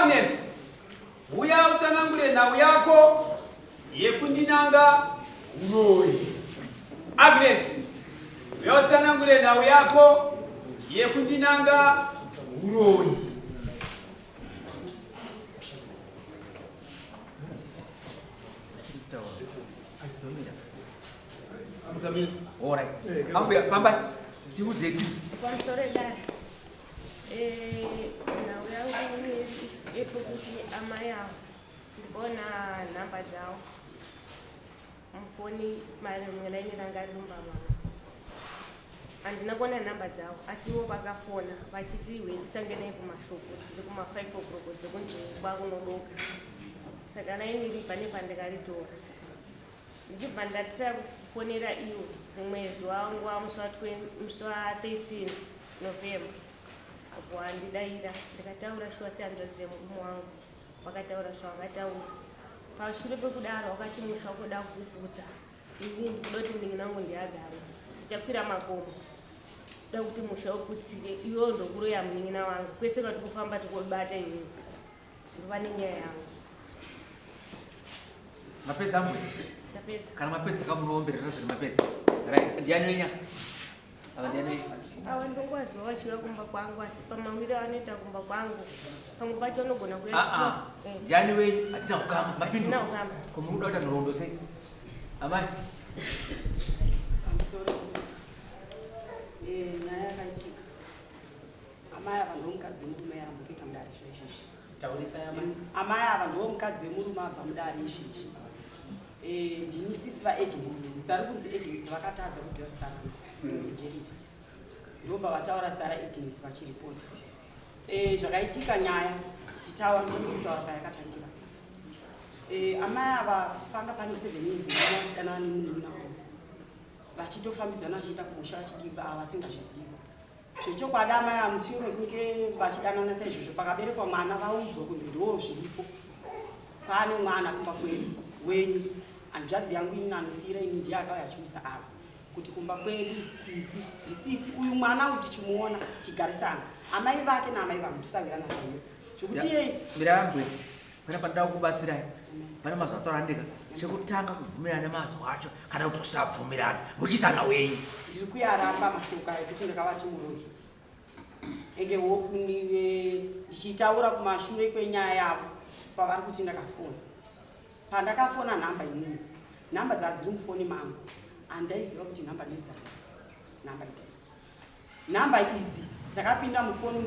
Agnes, uya utsanangure nhau yako yekundinanga uroyi. Agnes, uya utsanangure nhau yako yekundinanga uroyi. Alright. Ambuya, fambai. Tiudze ti. Pamusoro dare. Eh, nhau yangu yekuti amai avo ndikuona nhamba dzavo mufoni marimwe raini ranga riri mumba mangu. Handina kuona nhamba dzavo asi ivo vakafona vachiti iwe tisanganei kumashoko dziri kuma 5 o'clock dzekunzi kwakunodoka. Saka raini iri pane pandakaritora. Ndichibva ndatira kufonera ivo rimwe zuva nguva musi wa 13 November apo andidaira ndikataura shuwa sehanzvadzi yemurume wangu vakataura zvavakataura. Pashure pekudaro wakati musha wakuda kukuputsa ini ndikuda kuti munin'ina wangu ndiagare ndichakwira makomo kuda kuti musha uputsike iwewo ndokuroya munin'ina wangu kwese kwatikufamba tikubata iwewe ndova nenyaya yangu. Mapedza mwe? Ndapedza. Kana mapedza kamunoomberera zviri mapedza. Right, ndiani wenya? Ava ndiani wenya? Ava ndongovaziva vachiuya kumba kwangu asi pamawiro avanoita kumba kwangu pamwe pacho anogona kuuya Ah ah. Eh. Ndiani wenyu? Hatina ukama. Mapindu. Hatina ukama. Ko muri kuda kuita nhoroondo sei? Amai. Pamusoro. Eh, nyaya yakaitika. Amai ava ndivo mukadzi wemurume yamupinda mudare zvaizvizvi. Taurisai amai. Amai ava ndivo mukadzi wemurume abva mudare izvezvi. Eh, ndini sisi vaAgnes. Zita rikunzi Agnes vakatadza kuziva zita rangu. Ndinonzi Jerita. Ndobva vataura zita raAgnes vachiripota. Eh, zvakaitika nyaya nditaura ndiri kutaura payakatangira. Eh, amai ava panga pane 7 years vanga vachidanana nemunin'ina wavo. Vachitofambidzana vachienda kumusha vachidii ava vasingazvizivi. Zvechokwadi amai ava mushure mekunge vachidanana saizvozvo pakaberekwa mwana vaudzwa kunzi ndoo zviripo pane mwana kumba kwedu wenyu hanzvadzi yangu ini anosiira ini ndiye akauya achiudza ava kuti kumba kwedu sisi ndisisi uyu mwana uyu tichimuona chigarisana amai vake naamai vangu tisawirana zvayo zvekuti yei Mirambwe pane pandida kukubatsirai pane mazwi ataura ndega chekutanga kubvumirana nemazwi acho kana kuti kusabvumirana muchisana wenyu ndiri kuyaramba mashoko ayo ekuti ndakavati muroyi ende eh, ndichitaura kumashure kwenyaya yavo pavari kuti ndakafona pandakafona nhamba inini nhamba dzadziri mufoni mangu handaiziva kuti nhamba ndedzani nhamba idzi Nhamba idzi dzakapinda mufoni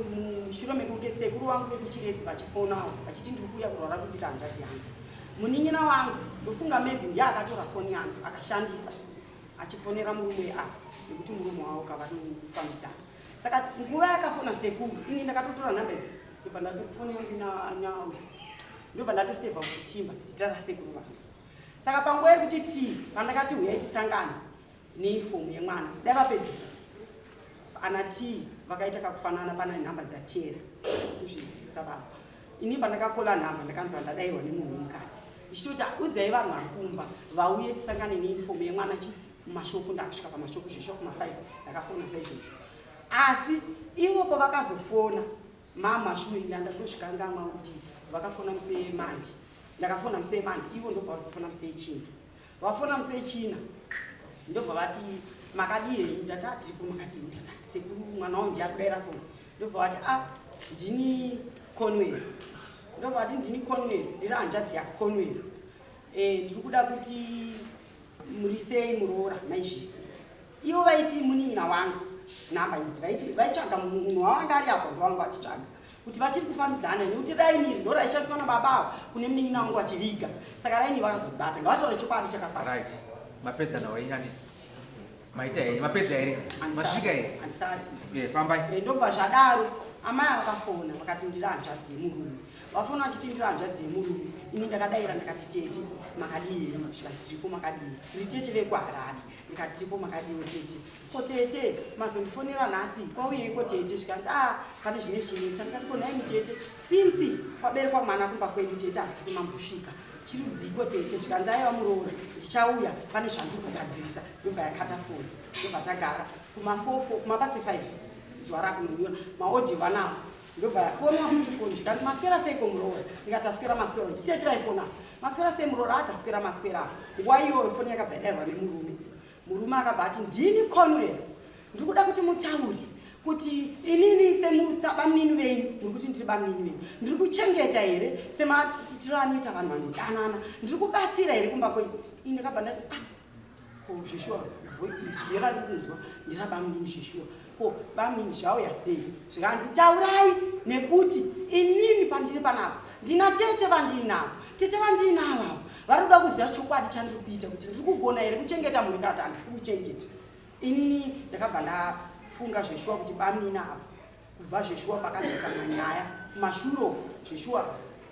mushure mekunge sekuru vangu vekuChiredzi vachifonawo vachiti ndiri kuuya kurwara kuri kuita hanzvadzi yangu. Munin'ina wangu ndofunga maybe ndiye akatora foni yangu akashandisa achifonera murume apa nekuti murume wavo kavanofambidzana. Saka nguva yakafona sekuru ini ndakatotora nhamba idzi ndobva ndatofoni yangu nyawe ndobva ndatosevha kutimba zita rasekuru vangu. Saka panguva yekuti tii pandakati huyai tisangane neuniform yemwana dai vapedzisa ana T vakaita kakufanana pana nhamba dzatera kuzvinzwisisa baba ini pandakakola nhamba ndakanzwa ndadairwa nemunhu wemukadzi ndichitoti udzai vanhu vari kumba vauye tisangane neuniform yemwana chi mumashoko ndakusvika pamashoko zveshuwa kuma 5 ndakafona saizvozvo asi ivo pavakazofona mama shuwa ndandatozvikangamwa kuti vakafona musi wemandi ndakafona musi wemandi ivo ndobva vazofona musi wechina Vafona musi wechina ndobva vati makadii henyu ndati atiko makadii ndati sekuru mwana wangu ndiye akudaira foni ndobva vati a ah, ndini Conwell ndobva vati ndini Conwell ndiri hanzvadzi yaConwell eh, ndiri kuda kuti murisei muroora maizvisi ivo vaiti munin'ina wangu nhamba idzi vaiti vaitsvaga munhu wawanga ari apo ndowanga vachitsvaga kuti vachiri kufambidzana nekuti raini iri ndoraishandiswa nababa ava kune munin'ina wangu vachiviga saka raini vakazobata ngavataure chokwadi chakakwana right mapedza nawo henyu handiti maita here mapedza here masvika here handisati eh, fambai eh, ndobva zvadaro amai vakafona vakati ndiri hanzvadzi yemurume vafona vachiti ndiri hanzvadzi yemurume ini ndakadaira ndikati tete makadii henyu zvikanzi tiripo makadii ndiri tete vekuharare ndikati tiripo makadiiwo tete Ko tete mazondifonera nhasi kwauyeiko tete zvikanzi ah pane zvine chinetsa ndikati ko nhaimi tete since kwaberekwa mwana kumba kwedu tete hamusati mambosvika chirudziko tete zvikanzi aiva muroora ndichauya pane zvandiri kugadzirisa ndobva yakata foni ndobva tagara kumafofo kumapatsi 5 zuva rakunonyora maodhi vanawo Ndobva yafonwa futi foni zvikanzi maswera seiko muroora? Ndikati taswera maswera. Nditete vaifona. Maswera sei muroora? Ah taswera maswera. Nguva iyoyo foni yakabva yadairwa nemurume. Murume akabva ati ndini Conwell. Ndiri kuda kuti mutaure kuti inini semusa bamunini venyu muri kuti ndiri bamunini venyu ndiri kuchengeta here semaitiro anoita vanhu vanodanana ndiri kubatsira here kumba kwenyu ini ndakabva ndati ah ko zveshuwa izwi randiri kunzwa ndirabamunini zveshuwa ko bamunini zvauya sei zvikanzi taurai nekuti inini pandiri panapa ndina tete vandiinavo tete vandiinavo avo vari kuda kuziva chokwadi chandiri kuita kuti ndiri kugona here kuchengeta mhuri kana kuti handisi kuchengeta inini ndakabva ndafunga zveshuwa kuti bamunini ava kubva zveshuwa pakazikanwa nyaya kumashure uko zveshuwa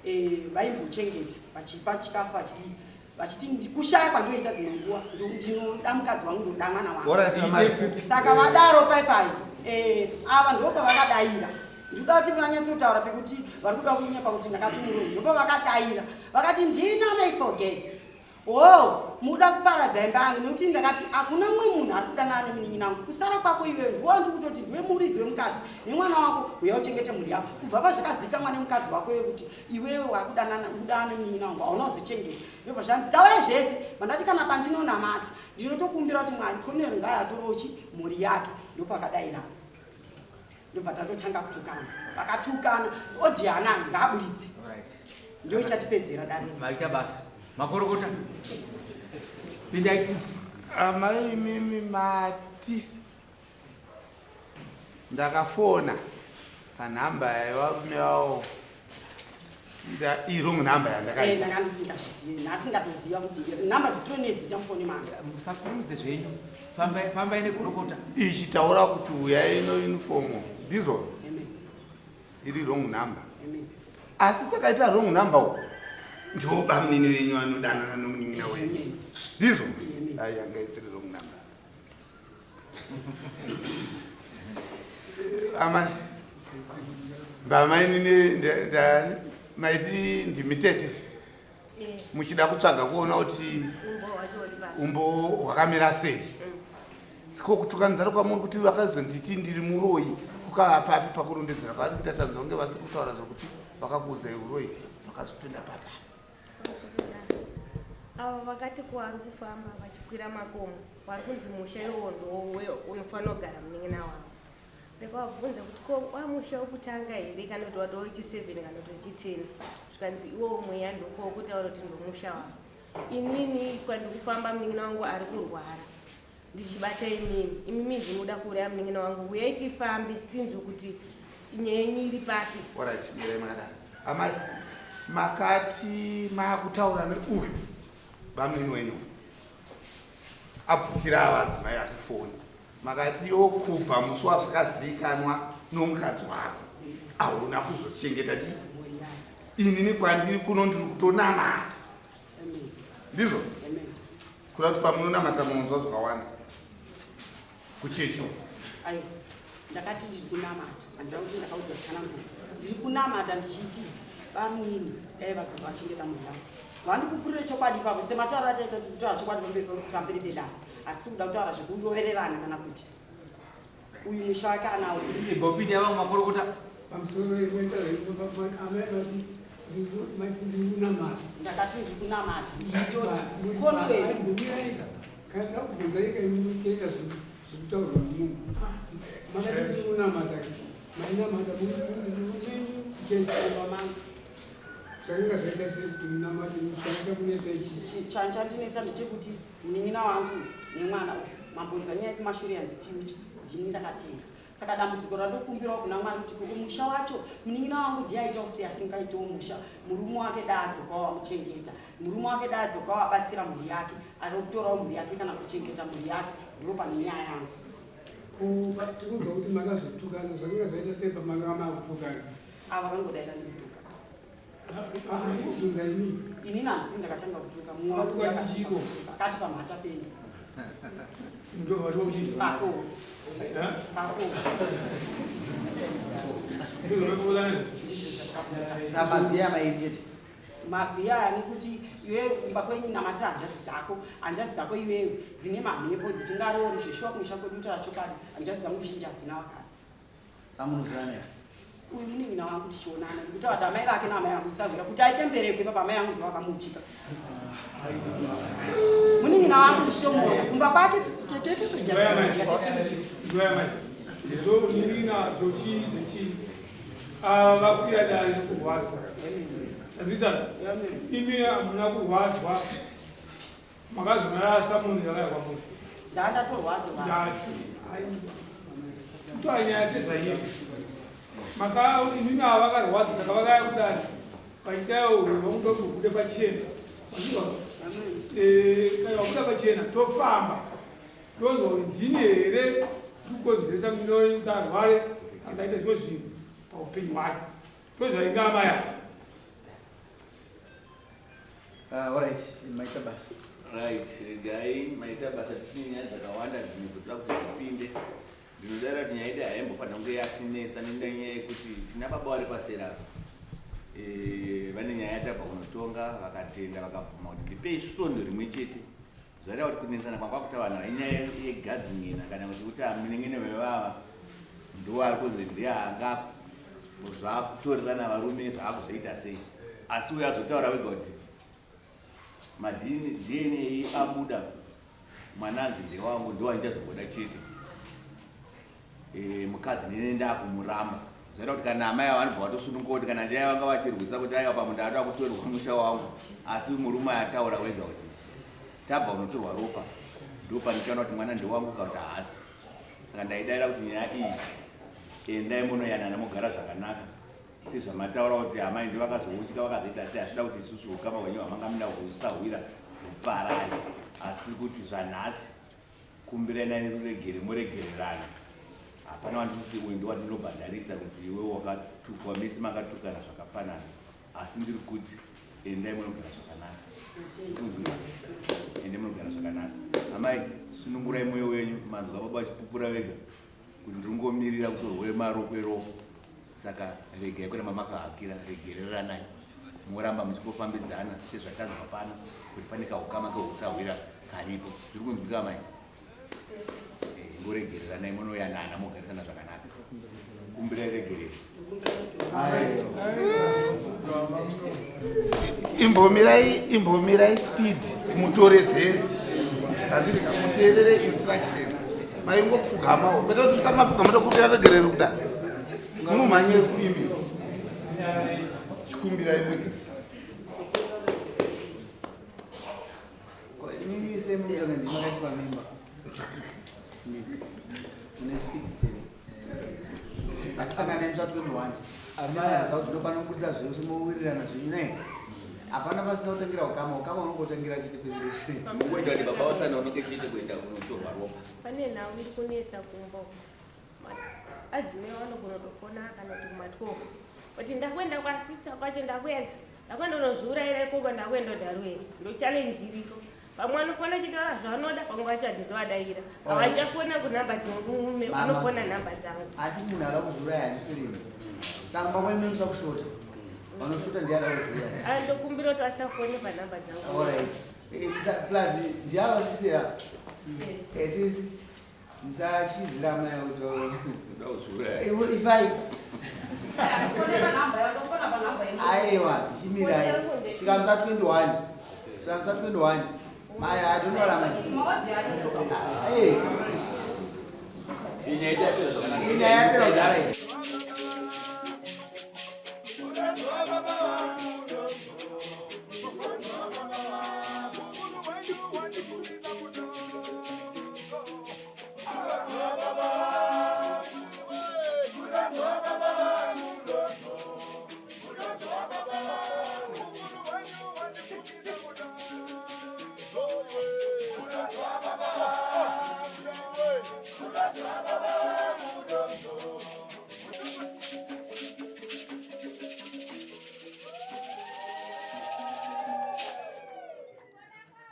eh, vaimbochengeta vachipa chikafu vachidii vachiti kushaya kwandoita dzimwe nguva ndinoda mukadzi wangu ndoda mwana wangu saka vadaro pai pai eh, ava ndo pavakadaira ndikuda kuti vanyatsotaura pekuti vari kuda kunyepa kuti ndakati muroyi ndo pavakadaira vakati ndina mai forget Hoo, muda kuparadza imba yangu nekuti ndakati hakuna mumwe munhu ari kudanana nemunin'ina wangu kusara kwako iwewe ndiwe wandiri kutoti ndiwe muridzi wemukadzi nemwana wako uya uchengete mhuri yako kubva pazvakazivikanwa nemukadzi wako iwe kuti iwewe wakudanana kudanana nemunin'ina wangu hauna kuzochengeta ndobva zvandi taura zvese mandati kana pandinonamata ndinotokumbira kuti mwari konero ngaayatorochi mhuri yake ndopakadaira ndobva tatotanga kutukana vakatukana odhiana ngaaburitse ndio ichatipedzera dare maita basa makorokota pindai amai imimi mati ndakafona panhamba yevarume vavo irong number yandakaita eh, ndanga ndisingazvizivi ndasingatoziva kuti number dzitori nezita mufoni mangu musakurumidze zvenyu fambai nekurokota ichitaura kuti uyai nouniform ndizvo iri wrong number asi kwakaita wrong number uko ndiwo bamunini venyu anodanana nomunin'ina wenyu ndizvo ai yanga isiri wrong number amai mbamainini ndani maiti ndimi tete eh. muchida kutsvaga kuona kuti umbo hwakamira sei mm. siko kutukanidzana kwamuri kuti vakazonditi ndiri muroyi kukava papi pakurondedzera kwavari kuita tanzwa kunge vasiri kutaura zvokuti vakakuudzai uroyi zvakazopinda papa Ava vakati kwaari kufamba vachikwira makomo wari kunzi musha iwowo ndowe unofanira kugara munin'ina wavo. Ndakavabvunza kuti ko wamusha wekutanga here kana kuti watova wechi7 kana kuti wechi10 zvikanzi iwowo mweya ndoko wekutaura kuti ndomusha wavo. Inini kwandikufamba munin'ina wangu ari kurwara ndichibata imimi imimi ndinoda kuuraya munin'ina wangu huyai tifambe tinzwe kuti nyaya yenyu iri papi Alright, mirai makadaro. Amai, makati makutaura neuyu bamunini wenyu abvutira ava adzimai ake foni. Makati yo kubva musi wazvakazivikanwa nomukadzi wako hauna kuzochengeta chi inini kwandiri kuno ndiri kutonamata. Ndizvo? Kuda kuti pamunonamata munonzwa zvakawanda kuchechi uko. Aiwa, ndakati ndiri kunamata, handina kuti ndakaudzwa tsananguro. Ndiri kunamata ndichiti bamunini dai vadzoka vachengeta mhuri yavo. Vandipupurire chokwadi ipapo sematauro ataita kuti kutaura chokwadi pamberi pedare. Hatisi kuda kutaura zvekurovererana kana kuti uyu musha wake anawo. Ibopinde ava makorokota. Pamusoro amai vati maiti ndiri kunamata. Ndakati ndiri kunamata ndichitoti konweri. Kana ndakubvunza ika imucheka zvekutaurwa nemunhu. Makati ndiri kunamata. Mainamata mumenyu kuchengeta mangu. Zvakanga zvaita sei kuti munamate musaita kunetsa ichi? Chandinetsa ndechekuti munin'ina wangu nemwana uyu mambonzwa nyaya yekumashure yanzi future ndini ndakatenga saka dambudziko randokumbirawo kuna mwari kuti koko musha wacho munin'ina wangu ndiye aitawo sei asingaitawo musha murume wake daadzokawo amuchengeta murume wake daadzokawo abatsira mhuri yake ari kutorawo mhuri yake kana kuchengeta mhuri yake ndo pane nyaya yangu tikunzwa kuti makazotukana zvakanga zvaita sei pamanga makutukana ava vangodaira ndikutuka Kubvunza ini. Ini nanzi ndakatanga kutuka mumwe wangu akati pamhata penyu. Pako. Pako. Samazwi amairi chete. Mazwi aya nekuti iwewe kumba kwenyu namatira hanzvadzi dzako hanzvadzi dzako iwewe dzine mamhepo dzisingaroori zveshuwa kumusha kwedu kutaura chokwadi hanzvadzi dzangu zhinji hadzina vakadzi. Samunozivana here? Uyu munin'ina wangu tichionana ndikutaura kuti amai vake naamai vangu sahwira kuti aite mbereko ipapa amai vangu ndovakamuchika. Munin'ina wangu ndichitomuona kumba kwake tete todya tese. Izvo munin'ina zvochii zvechii vakwira dare nekurwadzwa. Andisa imi hamuna kurwadzwa makazonarasa munhu yakaya kwamuri. Ndandatorwadzwa. Ndati kutoa nyaya sezvairi. Maka imimi ava vakarwadza saka vakaya kudare vachitayo vamuda kuti ubude pachena. Wazviwa? Eh, kana wabuda pachena tofamba. Tonzwa kuti ndini here ndikukonzeresa munoi kuti arware akaita zvimwe zvinhu paupenyu hwake. Ndozvainga amai ava. Ah, alright, maita basa. Right, regai maita basa tichine nyaya dzakawanda dzimwe dzotoda kuti dzipinde. Ndinodaira kuti nyaya yedu haimbofanira kunge yatinetsa nenyaya yekuti tina baba vari paseri apa. Eh, vane nyaya yatabva kunotonga vakatenda vakabvuma kuti ndipei svondo rimwe chete. Zvareva kuti kunetsana kwanga kwakuita vanhu ava inyaya yegadzingina kana kuti kuti amunengene vevava ndiwo ari kunzi ndiye anga zvakutorerana varume zvaakuzoita sei asi uyo azotaura wega kuti maDNA abuda mwana anzi ndewangu ndowandichazogoda chete e, mukadzi nene ndakumuramba zvaita kuti kana amai ava vanobva vatosununguka kuti kana ndiyai vanga vachirwisa kuti aiwa pamwe ndaada kutorerwa musha wangu asi murume ataura wega kuti tabva unotorwa ropa ndopanichaona kuti mwana ndewangu kana kuti haasi saka ndaidaira kuti nyaya iyi endai munoyanana mogara zvakanaka sezvamataura kuti amai ndi vakazoutya vakazoita sei asida kuti isusu ukama hwenyu hwamanga muda kusahwira huparare asi kuti zvanhasi kumbiranai ruregere moregererana hapana wandikuti uyu ndowandinobhadharisa kuti iwe wakatukwa mese makatukana zvakafanana asi ndiri kuti endai munogara zvakanaka endai munogara zvakanaka amai sunungurai mwoyo wenyu manzwa baba vachipupura vega kuti ndiri kungomirira kutorwe marokwe roko saka regai kuramba makahakira regereranai moramba muchingofambidzana sezvatanzwa pano kuti pane kahukama kehusahwira karipo zviri kunzwika amai eh, ngoregereranai munoyanana mogarisana zvakanaka kumbirai regerero Imbomirai, imbomirai speed mutoredzere. Handiti muteerere instructions. Maingopfugamawo. Kwete kuti musati mapfugama tokumbira regerero kudai. Mumhanye imi. Chikumbirai regerero. Inini semurume ndimakaiswa mimba. Mune speed steering. Ngatisangane musi wa 21. Amai aziva kuti ndopano kubudisa zvose mowirirana zvenyu ne. Hapana pasina kutangira ukama, ukama unongotangira chete pese pese. Mungoita kuti baba vasanonoke chete kuenda kunotorwa ropa. Pane nhau iri kunetsa kumba uko. Adzimai vanogona kutofona kana kuti kuma 12 kuti ndakuenda kwasister kwacho ndakuenda ndakuenda unozviurayira ikoko ndakuenda udharuweni ndo challenge iriko vamwe vanofona chitaura zvavanoda vamwe vacho handizovadaira havachafona kunhamba dzemurume vanofona nhamba dzangu ati munhu ada kuzviuraya hamusirimi saka mba kwenyu musa kushota vanoshota ndiye ada kuzviuraya ah, ndokumbira kuti vasafone panhamba dzangu alright eh, plus ndiavo sisira eh, sisi Musachizira amai kuti ifai. Aiwa, chimirai. Svika musa 21. Svika musa 21. Mai adonora mai. Eh. Inyaya yapera kudhara iyi.